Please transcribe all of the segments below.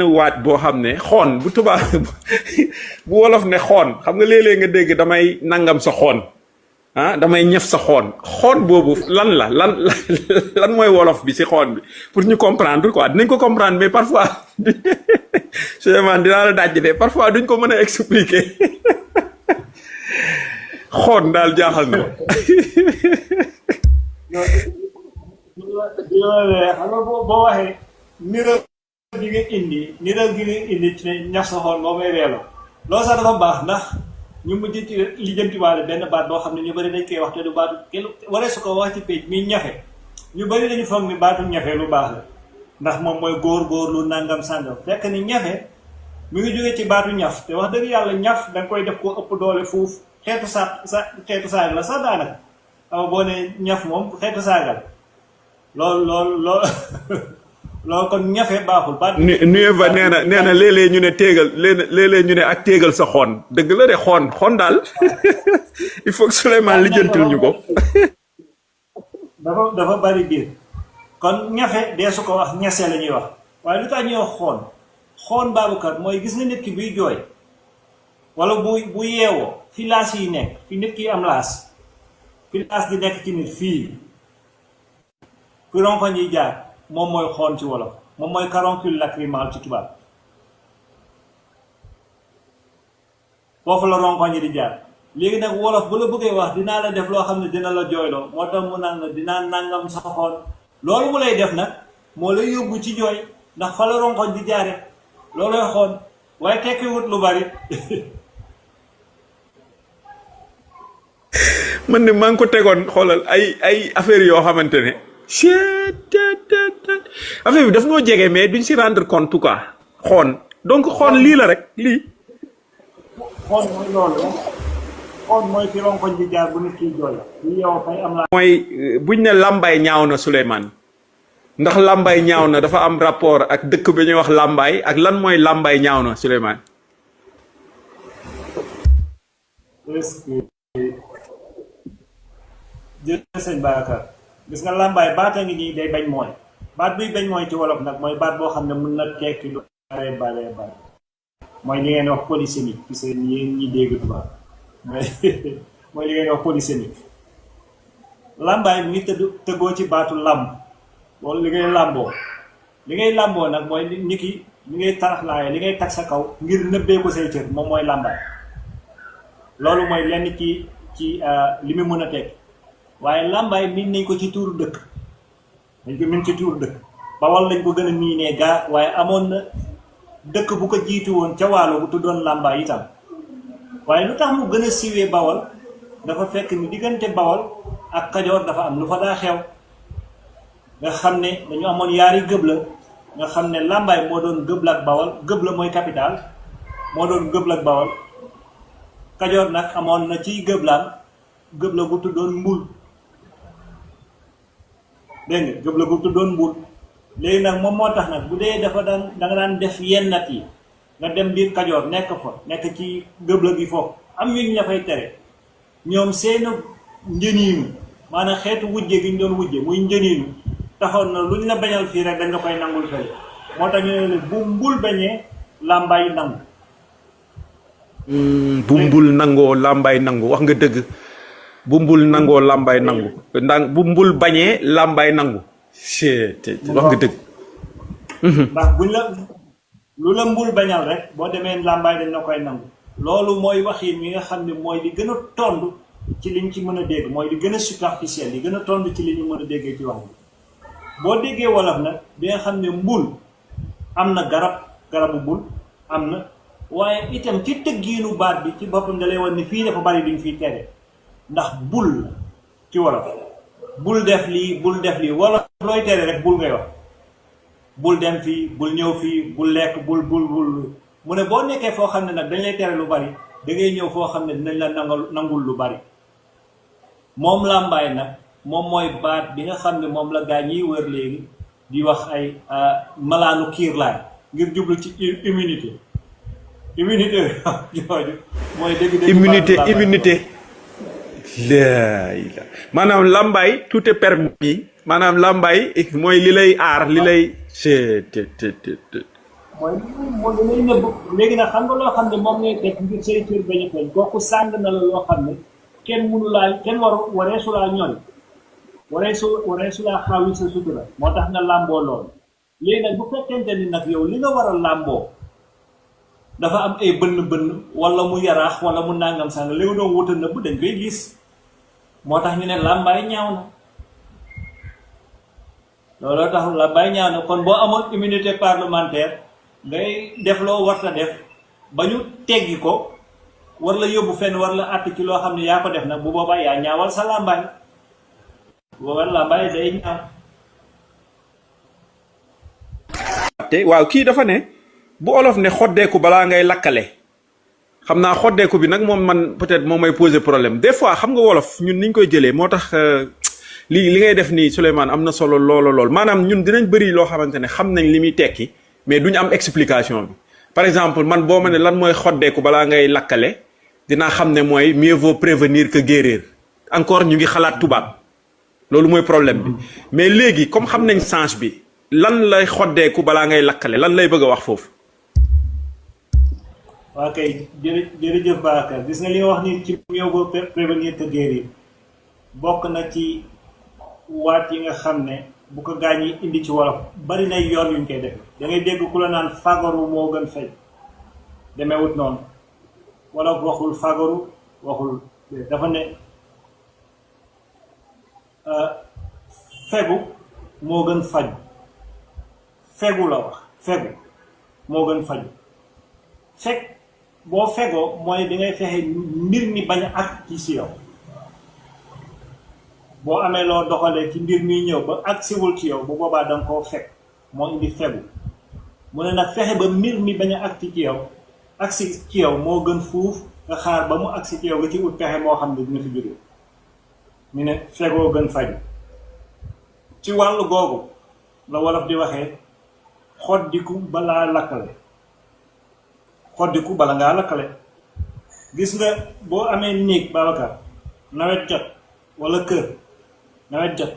waaj boo xam ne xoon bu tubaab bu wolof ne xoon xam nga léeg-léeg nga dégg damay nangam sa xoon ah damay ñef sa xoon xoon boobu lan mooy wolof bi si xoon bi pour ñu comprendre quoi dinañ ko comprendre mais parfois Souleymane dinaa la dajj de parfois duñ ko mën a expliquer xoon daal jaaxal na xam nga boo waxee niral gi nga indi ci ne ñax sa xool moo may reeloo loolu sax dafa baax ndax ñu mujj ci lijjantiwaale benn baat boo xam ne ñu bëri dañ koy wax te du baatu kenn waree su ko wax ci péej mi ñafe ñu bëri dañu foog ni baatu ñafe lu baax la ndax moom mooy góor lu nangam sàngam fekk ni ñafe mi ngi jógee ci baatu ñaf te wax dëgg yàlla ñaf danga koy def ko ëpp doole fuuf xeetu xeetu saaga la sax daanaka aw boo ne ñaf moom xeetu saaga la loolu loolu kon ñafe baaxul baat nuye va nee na léeg-léeg ñu ne téegal léeg-léeg ñu ne ak téegal sa xoon dëgg la de xoon daal il faut que Souleymane lijjantil ñu ko dafa bari biir kon ñafe dee su ko wax ñese la ñuy wax waaye lu tax ñuy wax xoon Babacar mooy gis nga nit ki buy jooy wala bu yeewoo fi laas yi nekk fi nit ki am laas fi laas di nekk ci nit fii fi ronkoñ yi jaar moom mooy xoon ci wolof moom mooy caroncule lacrymal ci tubaab foofu la ronkoñ yi di jaar léegi nag wolof bu la bëggee wax dinaa la def loo xam ne dina la jooyloo moo tax mu naan la dinaa nangam sa xoon loolu mu lay def nag moo lay yóbbu ci jooy ndax fa la ronkoñ di jaare loolooy xoon waaye tekkiwut lu bari man ne maa ngi ko tegoon xoolal ay affaire yoo xamante ne affaire bi daf noo jege mais duñ si rendre compte quoi xoon donc xoon lii la rek lii xoon mooy loolu xoon mooy fi ronkoñ di jaar bu nit kiy jooy li yow fay am la mooy buñ ne làmbaay ñaaw na Souleymane ndax làmbaay ñaaw na dafa am rapport ak dëkk bi ñuy wax làmbaay ak lan mooy làmbaay ñaaw na Souleymane jërëjëf sëñ Babacar gis nga làmbaay baata ngi nii day bañ mooy baat buy bañ mooy ci wolof nag mooy baat boo xam ne mën na tekki lu bare mooy li ngeen wax polysémique ci seen yéen ñi dégg tubaab mooy li ngeen wax polysémique làmbaay mi ngi tëggoo ci baatu làmb wala li ngay làmboo nag mooy nit ki li ngay taraxlaaye li ngay tag sa kaw ngir nëbbee ko say cër moom mooy làmbaay loolu mooy lenn ci li mu mën a tekki waaye làmbaay miin nañ ko ci tuuru dëkk dañ ko min ci tuuru dëkk Bawol lañ ko gën a miinee gaa waaye amoon na dëkk bu ko jiitu woon ca Waalo bu tuddoon làmbaay itam waaye lu tax mu gën a siiwee Bawol dafa fekk ni diggante Bawol ak Kajoor dafa am lu fa daa xew nga xam ne dañu amoon yaari gëb la nga xam ne làmbaay moo doon gëb la ak Bawol gëb la mooy capital moo doon gëb la ak Bawol Kajoor nag amoon na ciy gëblaan gëb la gu tuddoon mbul dégg nga gëb la gu tuddoon mbul léegi nag moom moo tax nag bu dee dafa da nga daan def yenn nat yi nga dem biir Kajoor nekk fa nekk ci gëb la gi foofu am ñu la fay tere ñoom seen njëniinu maanaam xeetu wujje gi ñu doon wujje muy njëniinu taxoon na lu ñu la bañal fii rek dañ la koy nangul fay moo tax ñu ne bu mbul bañee làmbaay nangu bu mbul nangoo làmbaay nangu wax nga dëgg bu mbul nangoo làmbaay nangu bu mbul bañee làmbaay nangu wax nga dëgg ndax buñ la lu la mbul bañal rek boo demee làmbaay dañ la koy nangu loolu mooy waxin mi nga xam ne mooy li gën a tond ci liñ ci mën a dégg mooy li gën a superficiel li gën a tond ci li ñu mën a déggee ci wax bi boo déggee wolof nag bi nga xam ne mbul am na garabu mbul am na waaye itam ci tëggiinu baat bi ci boppam da lay wan ni fii dafa bari duñ fiy tere ndax bul ci wolof bul def lii wolof looy tere rek bul ngay wax bul dem fii bul ñëw fii bul lekk bul mu ne boo nekkee foo xam ne nag dañ lay tere lu bari da ngay ñëw foo xam ne dinañ la nangul lu bari moom làmbaay nag moom mooy baat bi nga xam ne moom la gaa ñiy wër léegi di wax ay malaanu kiirlaay ngir jublu ci immunité jooju mooy dégg immunité la maanaam làmbaay tout est permis maanaam làmbaay mooy li lay aar li lay mooy moo da lay nëbb léegi nag xam nga loo xam ne moom ngay teg ngir say cër bañ a feeñ kooku sàng na la loo xam ne kenn mënu laa kenn waree su laa ñori waree su laa xaawi sa sutura moo tax nga làmboo loolu léegi nag bu fekkente ni nag yow li nga war a làmboo dafa am ay bënn wala mu yaraax wala mu nangam sàng li nga doon wuta nëbb dañ koy gis moo tax ñu ne làmbaay ñaaw na looloo tax làmbaay ñaaw na kon boo amoon immunité parlementaire ngay def loo warta def ba ñu teggi ko war la yóbbu fenn war la àtt ci loo xam ne yaa ko def nag bu boobaa yaa ñaawal sa làmbaay bu boobaa làmbaay day ñaaw. te waaw kii dafa ne bu olof ne xoddeeku balaa ngay lakkale xam naa xoddeeku bi nag moom man peut-être moom may poser problème des fois xam nga wolof ñun niñ koy jëlee moo tax li ngay def nii Souleymane am na solo lool maanaam ñun dinañ bëri loo xamante ne xam nañ li muy tekki mais duñu am explication bi par exemple man boo ma ne lan mooy xoddeeku balaa ngay lakkale dinaa xam ne mooy mieux vaut prévenir que guérir encore ñu ngi xalaat tubaab loolu mooy problème bi mais léegi comme xam nañ sens bi lan lay xoddeeku balaa ngay lakkale lan lay bëgg a wax foofu. waa kay jërëjëf Bakar gis nga li nga wax ni ci mieux vaut prévenir que guérir bokk na ci waat yi nga xam ne bu ko gaañ yi indi ci wolof bari na yoon yuñ koy def da ngay dégg ku la naan fagaru moo gën faj demeewut noonu wolof waxul fagaru waxul dafa ne fegu moo gën faj fegu la wax fegu moo gën faju fekk boo fegoo mooy di ngay fexe mbir mi bañ a ak ci si yow boo amee loo doxalee ci mbir mi ñëw ba agsiwul ci yow bu boobaa danga koo fekk moo indi fegu mu ne nag fexe ba mbir mi bañ a agsi ci yow agsi ci yow moo gën fuuf nga xaar ba mu agsi ci yow nga ci ut pexe moo xam ne dina fi jóge ñu ne fegoo gën faju ci wàllu googu la wolof di waxee xoddiku balaa lakkale xoddiku bala ngaa lakkale gis nga boo amee néeg Babacar nawet jot wala kër nawet jot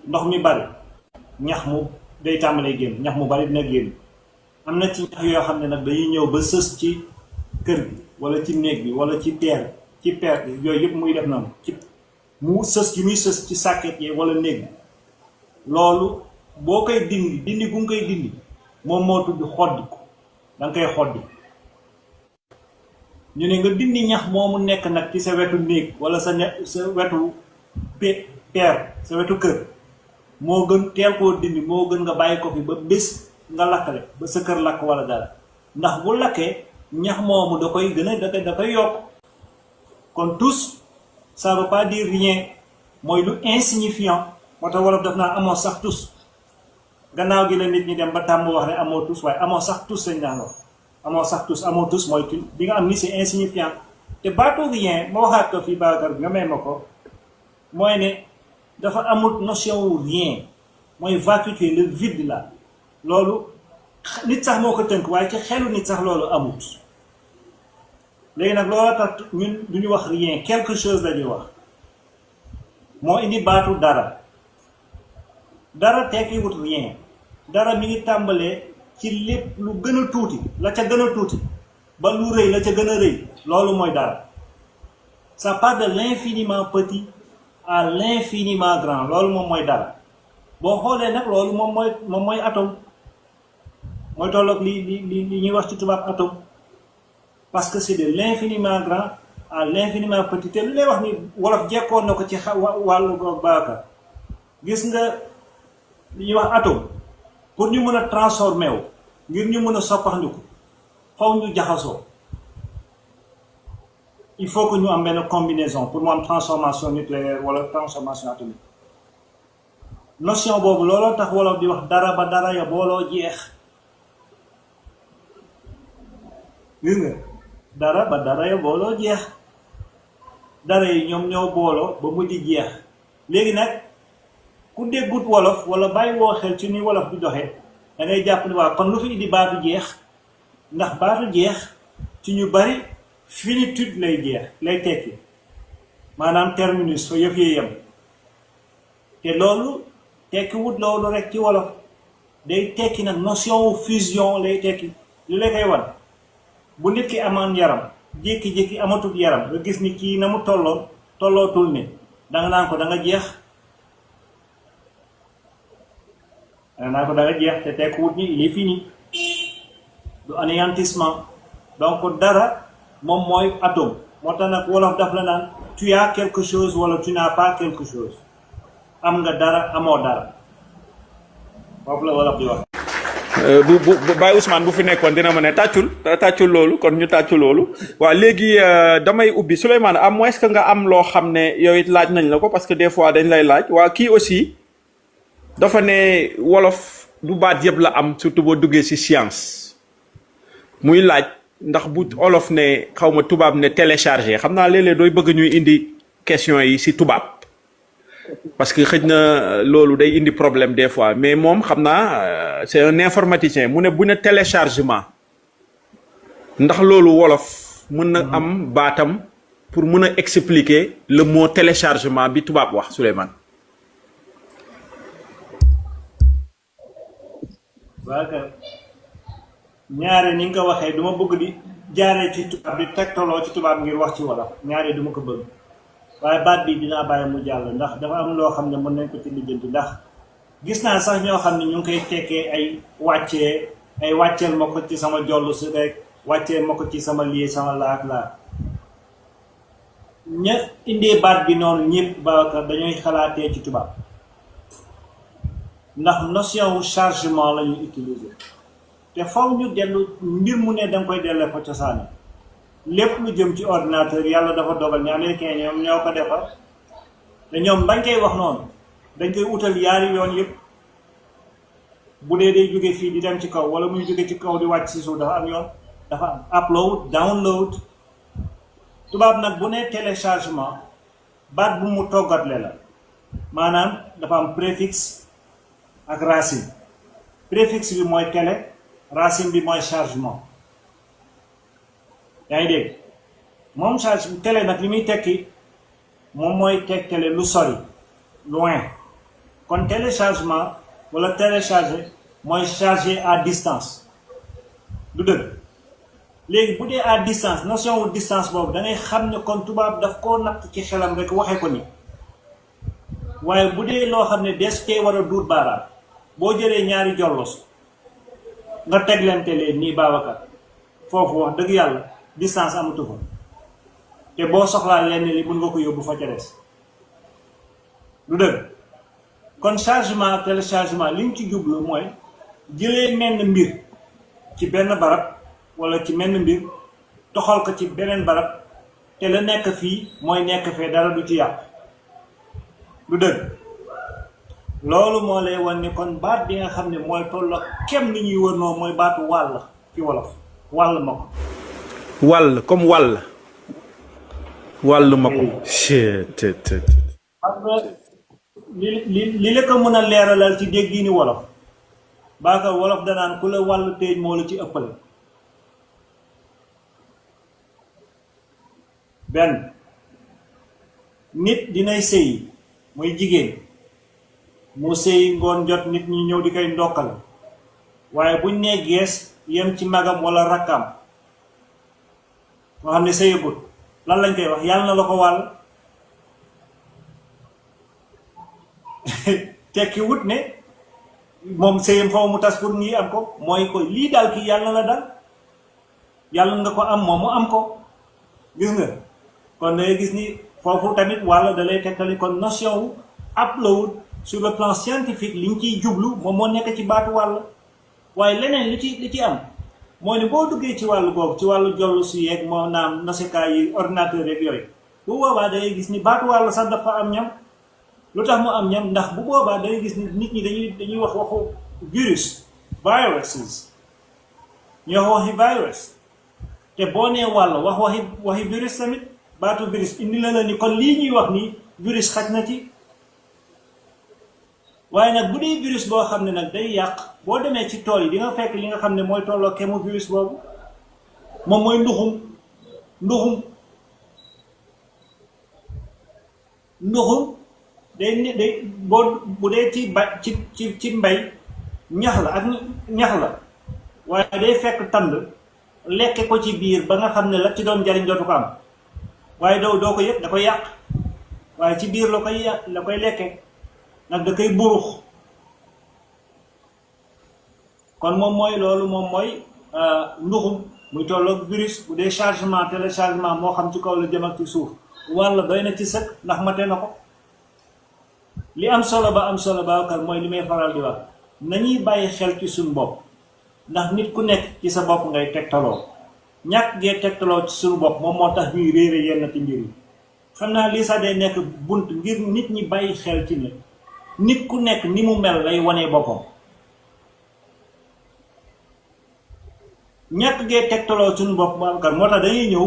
ndox mi bari ñax mu day tàmbalee génn ñax mu bari dina génn am na ci ñax yoo xam ne nag dañuy ñëw ba sës ci kër bi wala ci néeg bi wala ci peer bi yooyu yëpp muy def noonu ci mu sës ci muy sës ci sàkket yi wala néeg bi loolu boo koy dindi gu nga koy dindi moom moo tudd xoddiku da nga koy xoddi ñu ne nga dindi ñax moomu nekk nag ci sa wetu néeg wala sa wetu peer sa wetu kër moo gën teel koo dindi moo gën nga bàyyi ko fi ba bés nga lakkale ba sa kër lakk wala dara ndax bu lakkee ñax moomu da koy gën a da koy yokk kon tous ça veut pas dire rien mooy lu insignifiant moo tax wolof daf naa amoo sax tous gannaaw gi la nit ñi dem ba tàmm wax ne amoo tous waaye amoo sax tous lañ daan wax amoo tous mooy tu bi nga am ni c'est insignifiant te baatu rien ma waxaat ko fii Babacar bi nga may ma ko mooy ne dafa amul notion wu rien mooy vacuité le vide là loolu nit sax moo ko tënk waaye ci xelu nit sax loolu amut léegi nag loolu tax ñun du ñu wax rien quelque chose la ñuy wax moo indi baatu dara tekkiwut rien dara mi ngi tàmbalee ci lépp lu gën a tuuti la ca gën a tuuti ba lu rëy la ca gën a rëy loolu mooy dara ça part de l'infiniment petit à l'infiniment grand loolu moom mooy dara boo xoolee nag loolu moom mooy atome mooy tolloog li ñuy wax ci tubaab atome parce que c'est de l'infiniment grand à l'infiniment petit te lu lay wax ni wolof jekkoon na ko ci wàllu goog baaka gis nga li ñuy wax atome pour ñu mën a transformé wu ngir ñu mën a soppaxndiku faw ñu jaxasoo il faut que ñu am benn combinaison pour mu am transformation nucléaire wala transformation atomique notion boobu looloo tax wolof di wax dara ba dara ya booloo jeex gis nga dara ba dara ya booloo jeex dara yi ñoom ñoo booloo ba mujj jeex léegi nag ku déggut wolof wala bàyyi woo xel ci ni wolof bi doxee da ngay jàpp ni waa kon lu fi indi baatu jeex ndax baatu jeex ci ñu bari finitude lay tekki maanaam terminus fa yëf yee yem te loolu tekki wut loolu rek ci wolof day tekki nag notion wu fusion lay tekki li la koy wan bu nit ki amoon yaram jékki-jékki amatul yaram nga gis ni kii na mu tollootul ni da nga naan ko da nga jeex te tekk wut ni il est fini du anéantissement donc dara moom mooy atome moo tax nag wolof daf la naan tu as quelque chose wala tu n'as pas quelque chose am nga dara amoo dara foofu la wolof di wax. bu Baye Ousmane bu fi nekkoon dina ma ne tàccul loolu kon ñu tàccul loolu waaw léegi damay ubbi Souleymane à moins que nga am loo xam ne yow it laaj nañ la ko parce que des fois dañ lay laaj waa kii aussi dafa ne wolof du baat yëpp la am surtout boo duggee ci science muy laaj ndax bu olof ne xaw ma tubaab ne téléchargé xam naa léeg-léeg dooy bëgg ñuy indi question yi ci tubaab parce que xëj na loolu day indi problème des fois mais moom xam naa c'est un informaticien mu ne bu ne téléchargement ndax loolu wolof mën na am baatam pour mën a expliquer le mot téléchargement bi tubaab wax Souleymane. waaw kay ñaare ni nga ko waxee du ma bëgg di jaaree ci tubaab di tegtaloo ci tubaab ngir wax ci wolof ñaare du ma ko bëgg waaye baat bi dinaa bàyyi mu jàll ndax dafa am loo xam ne mën nañ ko ci lijjanti ndax gis naa sax ñoo xam ne ñu ngi koy tekkee ay wàcceel ma ko ci sama jollu si rek wàcceel ma ko ci sama lii sama laak laa ña indee baat bi noonu ñëpp Babacar dañuy xalaatee ci tubaab ndax notion wu chargement la ñuy utiliser te faw ñu dellu mbir mu ne danga koy dellee fa cosaani lépp lu jëm ci ordinateur yàlla dafa dogal ni américain ñoom ñoo ko defar te ñoom bañ koy wax noonu dañ koy utal yaari yoon yëpp bu dee day jóge fii di dem ci kaw wala muy jóge ci kaw di wàcc si suuf dafa am yoon dafa am upload download tubaab nag bu ne téléchargement baat bu mu toggatle la maanaam dafa am préfixe ak racine préfixe bi mooy télé racine bi mooy chargement yaa ngi dégg moom charge télé nag li muy tekki moom mooy tegtale lu sori loin kon téléchargement wala télécharger mooy charger à distance du dëgg léegi bu dee à distance notion wu distance boobu da ngay xam ne kon tubaab daf koo natt ci xelam rek waxee ko ni waaye bu dee loo xam ne des tey war a duut baaraam boo jëlee ñaari jollos nga teglante leen nii Babacar foofu wax dëgg yàlla distance amatu fa te boo soxlaa lenn li mën nga ko yóbbu fa ca des du dëgg kon chargement ak téléchargement li ñu ci jublu mooy jëlee menn mbir ci benn barab wala ci menn mbir toxal ko ci beneen barab te la nekk fii mooy nekk fee dara du ci yàqu du dëgg loolu moo lay wan ni kon baat bi nga xam ne mooy tolloo kem ni ñuy wër noonu mooy baatu wàll ci wolof wàll ma ko wàll comme wàll ma ko li la ko mën a leeralal ci déggiini wolof baaka wolof danaan ku la wàll téej moo la ci ëppale benn nit dinay sëy muy jigéen mu sëy ngoon jot nit ñi ñëw di koy ndokkal waaye buñ nee gees yem ci magam wala rakkam moo xam ne sëyagut lan lañ koy wax yàlla na la ko wàll tekki wut ne moom sëyam faw mu tas pour ñi am ko mooy ko lii daal kii yàlla la dal yàlla nga ko am moom mu am ko gis nga kon dangay gis ni foofu tamit wàlla da lay tekkali kon notion wu upload sur le plan scientifique liñ ciy jublu moom moo nekk ci baatu wàll waaye leneen li ci am mooy ne boo duggee ci wàllu googu ci wàllu jollu si yeeg moo naam nasekaay yi ordinateur yeeg yooyu bu boobaa dangay gis ni baatu wàll sax dafa am ñam lu tax mu am ñam ndax bu boobaa dangay gis ni nit ñi dañuy wax waxu viruses ñuy wax waxi virus te boo nee wàll waxi virus tamit baatu virus indi la ni kon lii ñuy wax nii virus xaj na ci waaye nag bu dee virus boo xam ne nag day yàq boo demee ci tool yi di nga fekk li nga xam ne mooy tolloo kemu virus boobu moom mooy nduxum day boo bu dee ci mbay ñax la waaye day fekk tànd lekke ko ci biir ba nga xam ne la ci doon jariñ dootu ko am waaye doo ko yëg da koy yàq waaye ci biir la koy lekke nag da koy burux kon moom mooy loolu moom mooy nduxum muy tolloog virus bu dee chargement téléchargement moo xam ci kaw la jëm ak ci suuf walla doy na ci sëkk ndax mate na ko li am solo ba kar mooy li may faral di wax nañuy bàyyi xel ci suñu bopp ndax nit ku nekk ci sa bopp ngay tegtaloo ñàkk gee tegtaloo ci suñu bopp moom moo tax ñuy réere yenn ti mbir yi xam naa lii sax day nekk bunt ngir nit ñi bàyyi xel ci ne nit ku nekk ni mu mel lay wanee boppam ñàkk gee tegtaloo suñu bopp Babacar moo tax dañuy ñëw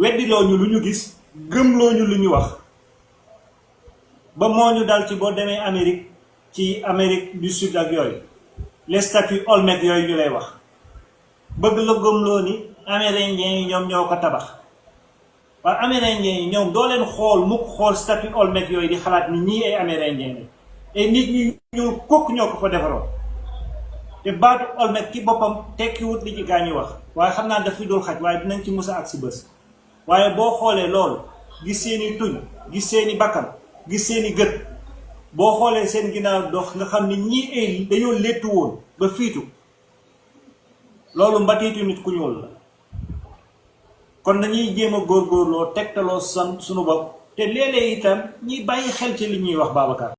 weddiloo ñu lu ñu gis gëmloo ñu lu ñu wax ba moo ñu dal ci boo demee Amérique ci Amérique du Sud ak yooyu les statues Olmec yooyu ñu lay wax bëgg la gëmloo ni amérindiens yi ñoom ñoo ko tabax waaye amérindiens yi ñoom doo leen xool mukk xool statue Olmec yooyu di xalaat ni ñii ay amérindiens la et nit ñi ñuul kukk ñoo ko fa defaroon te baatu Olmec ci boppam tekkiwut li ci gaa ñi wax waaye xam naa daf fi dul xaj waaye dinañ ci musa ak si bés waaye boo xoolee loolu gis seeni tuñ gis seeni bakkan gis seeni gët boo xoolee seen ginnaaw dox nga xam ni ñii ay dañoo léttu woon ba fiitu loolu mbatiitu nit ku ñuul la kon dañuy jéem a góorgóorloo tegtaloo san suñu bopp te léeg-léeg itam ñiy bàyyi xel ci li ñuy wax Babacar